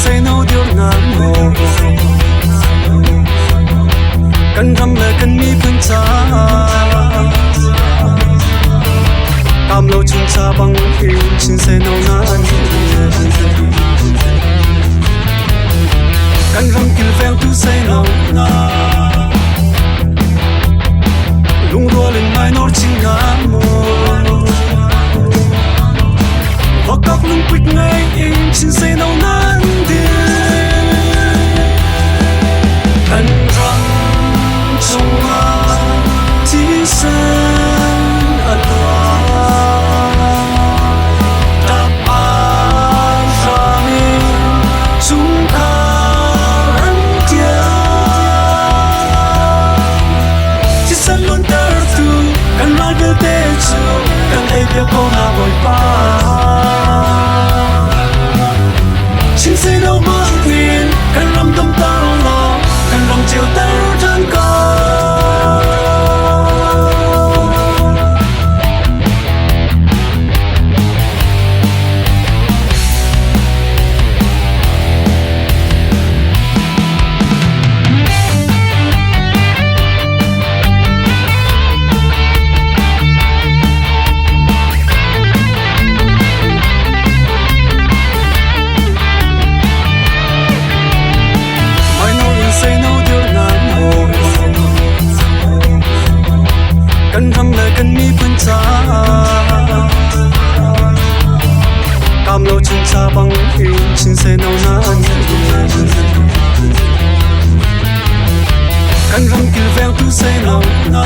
Seino dir na maw? Kan ram le kan miphun ca Kam lo chung cha bang in Chin seino na an. Kan ram kilvengtu seino na lungrual in minor chin na maw? Vakok lungpuit ngei in Chin seino nan dir. Kan ram chungah thisen a luang. Tap ai hram in chungkhar an tial. Thisen luantertu kan ral vialte cu kan ei piak ko hna Bawipa. Chin seino hmangin kan ram damter law kan ram ceuter ṭhan ko. Mino in seino dir na maw? Kan ram le kan miphun ca Kam lo chung cha bang in Chin seino na an. Kan ram kilvengtu seino na